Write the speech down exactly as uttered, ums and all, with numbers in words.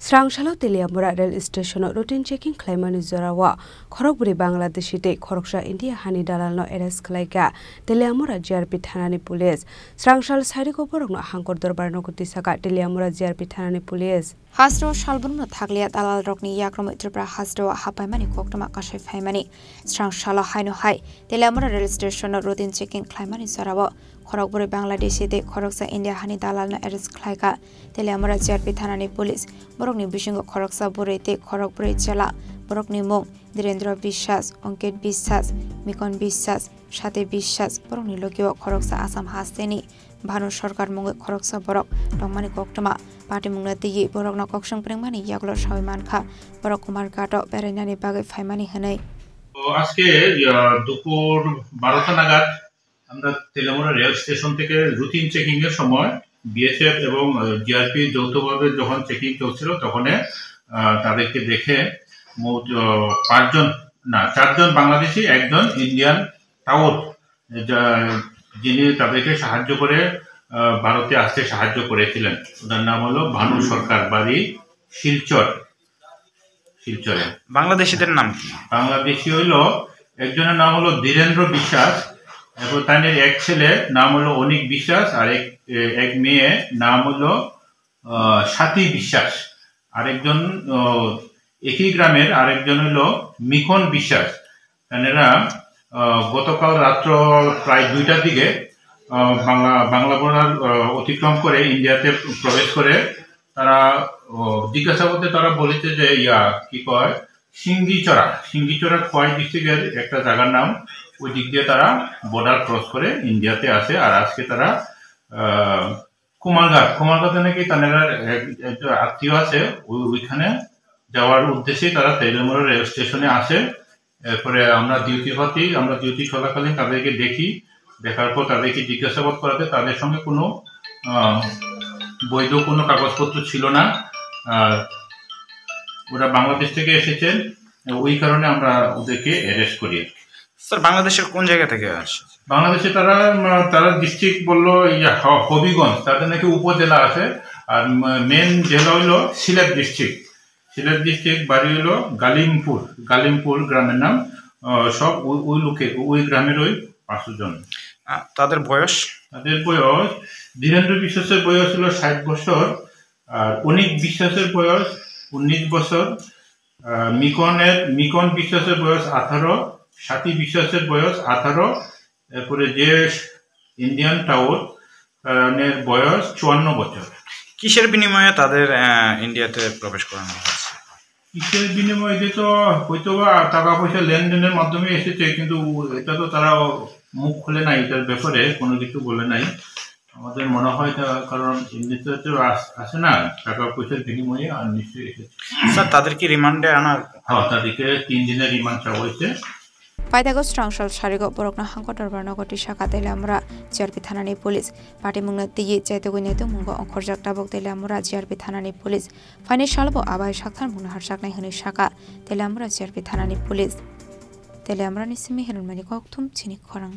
Srangsalo Teliamura rail station-o routine checking khlaimani jorao khorokbrwi Bangladeshi tei khoroksa India hani dalalno arrest khlaikha Teliamura G R P thanani police. Srangsal sarigo borokno hangkor dorbar nogo tisakha Teliamura G R P thanani police. Hasteo salbrumno thakliya dalalrokni yakromwi Tripura hasteo happaimani koktwma kasai phaimani. Srangsalo haino hai Teliamura rail station-o routine checking khlaimani jorao khorokbrwi Bangladeshi tei khoroksa India hani dalalno arrest khlaikha Teliamura G R P thanani police. Borokni bisingo khoroksa bwrwi tei khorokbrwi chwla. Borokni mung Dhirendra Biswas, Ankit Biswas, Mikon Biswas, Sati Biswas. Borokni logio khoroksa Assam hasteni Bhanu Sarkar mungwi khoroksa borok tongmani koktwma. Patimungno twiwi borokno koksong phrwngmani yagulo sawi mankha borok Kumarghato berainani bagwi phaimani hwnwi. তো আজকে, আহ, দুপুর বারোটা নাগাদ আমরা Teliamura rail station থেকে routine checking এর সময় বিএসএফ এবং, আহ, জিআরপি যৌথভাবে যখন চেকিং চলছিল, তখন, আহ, তাদেরকে দেখে মোট, আহ, পাঁচজন, না, চারজন বাংলাদেশি, একজন ইন্ডিয়ান টাউট, যা-, যিনি তাদেরকে সাহায্য করে, আহ, ভারতে আসতে সাহায্য করেছিলেন। ওনার নাম হলো ভানু সরকার, বাড়ি শিলচর, শিলচরে। বাংলাদেশিদের নাম কি? বাংলাদেশি হইল, একজনের নাম হলো ধীরেন্দ্র বিশ্বাস, এবং তাদের এক ছেলে নাম হলো অনিক বিশ্বাস, আর এক, এ, এক মেয়ে নাম হলো, আহ, স্বাতি বিশ্বাস, আরেকজন, আহ, একই গ্রামের আরেকজন হইল মিখন বিশ্বাস। এনারা, আহ, গতকাল রাত্র প্রায় দুইটার দিকে, আহ, বাংলা, বাংলা বর্ডার, আহ, অতিক্রম করে ইন্ডিয়াতে প্রবেশ করে। তারা, আহ, জিজ্ঞাসাবাদে তারা বলেছে যে, ইয়া, কি কয়, সিঙ্গিচড়া, সিঙ্গিচড়া খোয়াই ডিস্ট্রিক্টের একটা জায়গার নাম। ওই দিক দিয়ে তারা বর্ডার ক্রস করে ইন্ডিয়াতে আসে। আর আজকে তারা, আহ, কুমারঘাট, কুমারঘাটে নাকি তাদের এক, একজন আত্মীয় আছে, ওই, ওইখানে যাওয়ার উদ্দেশ্যেই তারা তেলিয়ামুড়া রেল স্টেশনে আসে। এরপরে আমরা ডিউটি পাতি, আমরা ডিউটি চলাকালীন তাদেরকে দেখি, দেখার পর তাদেরকে জিজ্ঞাসাবাদ করাতে তাদের সঙ্গে কোনো, আহ, বৈধ কোনো কাগজপত্র ছিল না। আর ওরা বাংলাদেশ থেকে এসেছেন, ওই কারণে আমরা ওদেরকে অ্যারেস্ট করি। স্যার, বাংলাদেশের কোন জায়গা থেকে আসছে? বাংলাদেশে তারা, উম, তারা ডিস্ট্রিক্ট বললো, ইয়া, হ-, হবিগঞ্জ, তাদের নাকি উপজেলা আছে। আর, উম, মেইন জেলা হইলো সিলেট ডিস্ট্রিক্ট। সিলেট ডিস্ট্রিক্ট, বাড়ি হইলো গালিমপুর, গালিমপুর গ্রামের নাম। আহ, সব ওই, ওই লোকে, ওই গ্রামের ওই পাঁচশো জন। আহ, তাদের বয়স? তাদের বয়স, ধীরেন্দ্র বিশ্বাসের বয়স হলো ষাট বছর, আর অনিক বিশ্বাসের বয়স উনিশ বছর, আহ, মিকনের, মিকন বিশ্বাসের বয়স আঠারো, স্বাতি বিশ্বাসের বয়স আঠারো, এরপরে যে ইন্ডিয়ান টাউট, তার বয়স চুয়ান্ন বছর। কিসের বিনিময়ে তাদের, আহ, ইন্ডিয়াতে প্রবেশ করানো হয়েছে? কিসের বিনিময়ে? এটা তো হয়তো বা টাকা পয়সা লেনদেনের মাধ্যমে এসেছে, কিন্তু এটা তো তারা মুখ খুলে নাই, এটার ব্যাপারে কোনো কিছু বলে নাই। আমাদের মনে হয় এটা, কারণ এমনিতে তো আস-, আসে না, টাকা পয়সার বিনিময়ে আর নিশ্চয়ই এসেছে। স্যার, তাদেরকে রিমান্ডে আনার হ্যাঁ, তাদেরকে তিন দিনের রিমান্ড চাওয়া হয়েছে। Paithago Srangsal sarigo borokno hangko dorbar nogo tisakha Teliamura G R P thanani police. Patimungno twiwi chaitugwi naitukmungo ongkhorjak tabuk Teliamura G R P thanani police. Phainai salobo abai saktharmungno harjaknai hwnwi sakha Teliamura G R P thanani police. Teliamurani simi hinwi mani kokthum chini khorang.